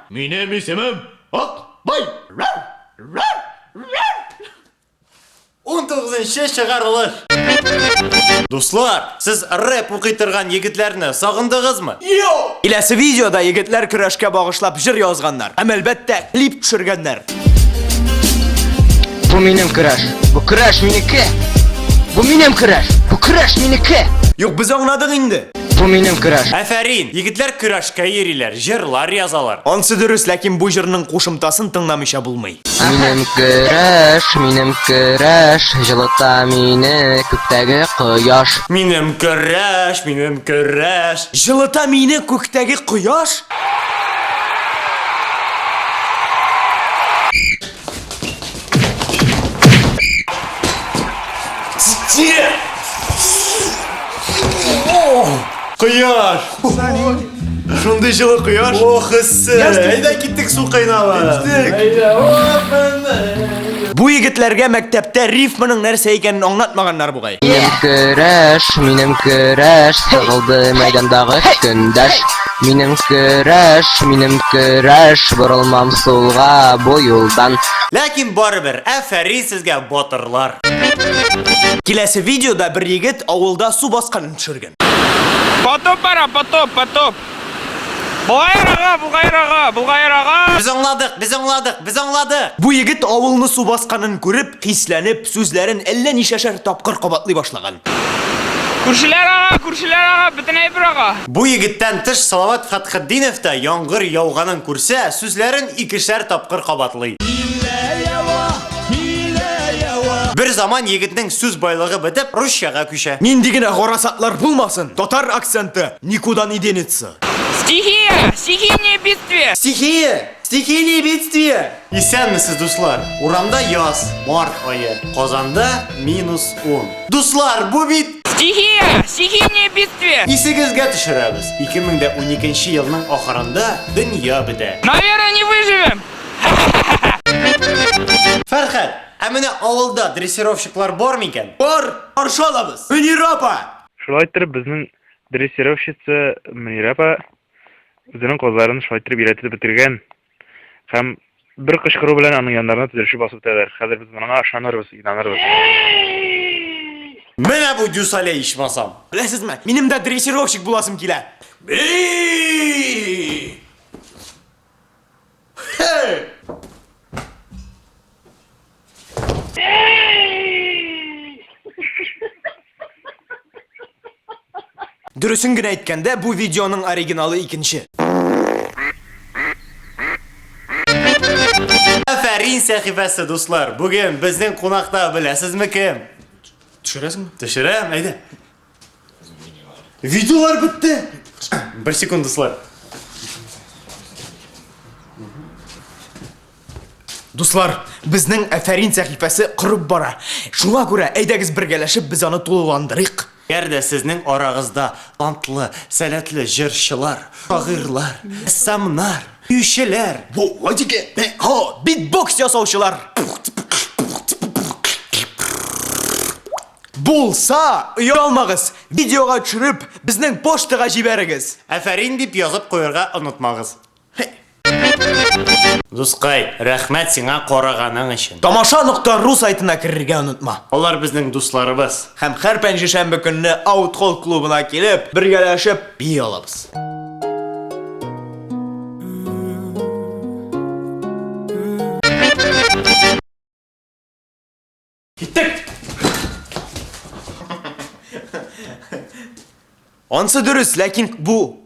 Минем исемем Акбай! 19 чыгарылыш. Дуслар, сез рэп укый торган егетләрне сагындыгызмы? Киләсе видеода егетләр көрәшкә багышлап җыр язганнар һәм, әлбәттә, клип төшергәннәр. Бу минем көрәш. Бу көрәш минеке. Бу минем көрәш. Бу көрәш минеке. Юк, без аңладык инде. Бу минем көрәш. Афәрин! Егетләр көрәшкә йөриләр, җырлар язалар. Ансы дөрес, ләкин бу җырның кушымтасын тыңламыйча булмый. Минем көрәш, минем көрәш, җылыта мине күктәге кояш. Минем көрәш, минем көрәш. Җылыта мине күктәге кояш? Кояш! Шундый җылы кояш. Ох, эссе! Әйдә киттек су кайнала. Бу егетләргә мәктәптә рифманың нәрсә икәнен аңлатмаганнар бугай. Минем көрәш, минем көрәш, сыгылды мәйдандагы көндәш. Минем көрәш, минем көрәш, борылмам сулга бу юлдан. Ләкин барыбер, афәрин сезгә, батырлар! Киләсе видеода бер егет авылда су басканын төшергән. Потоп бара, потоп, потоп. Болайрак ага, болайрак ага, болайрак ага. Без аңладык, без аңладык, без аңладык! Бу егет авылны су басканын күреп, хисләнеп, сүзләрен әллә ничәшәр тапкыр кабатлый башлаган. Күршеләр ага, күршеләр ага, бөтен әйбер ага. Бу егеттән тыш Салават Фәтхетдинов та яңгыр яуганын күрсә, сүзләрен икешәр тапкыр кабатлый. Бер заман егетнең сүз байлыгы бетеп, русчага күчә. Нинди генә гарасатлар булмасын, татар акценты никуда не денется. Стихия, стихийное бедствие. Стихия! Стихийное бедствие! Исәнмесез, дуслар! Урамда яз, март ае. Казанда минус 10. Дуслар, бу бит... Стихия! Стихийное бедствие! Исегезгә төшерәбез, 2012 елның ахырында дөнья бетә. Наверное, не выживем! Фәрхәт, ә менә авылда дрессировщиклар бар микән? Бар! Каршы алабыз! Мөнирә апа! Шулай иттереп, безнең дрессировщица Мөнирә апа үзенең казларын шулай иттереп өйрәтеп бетергән. Һәм бер кычкыру белән аның яннарына төзелешеп басып үтәләр. Хәзер без моңа ышанырбыз, инанырбыз. Менә бу Дюсале ичмасам! Беләсезме, минем дә дрессировщик буласым килә. Би! Хе! Дөресен генә әйткәндә, бу видеоның оригиналы икенче. Афәрин сәхифәсе, дуслар! Бүген безнең кунакта беләсезме кем? Төшерәсеңме? Төшерәм, әйдә. Видеолар бетте. Бер секунд, дуслар. Дуслар, безнең Афәрин сәхифәсе корып бара. Шуңа күрә, әйдәгез бергәләшеп без аны тулыландырыйк. Әгәр дә сезнең арагызда талантлы, сәләтле җырчылар, шагыйрьләр, рәссамнар, биючеләр, Битбокс ясаучылар булса, оялмагыз, видеога төшереп, безнең почтага җибәрегез. Афәрин дип язып куярга онытмагыз. Дускай, рәхмәт сиңа караганың өчен. Тамаша нокта ру сайтына керергә онытма. Алар безнең дусларыбыз. Һәм һәр пәнҗешәмбе көнне Аутхолл клубына килеп, бергәләшеп бии алабыз. Киттек! Ансы дөрес, ләкин бу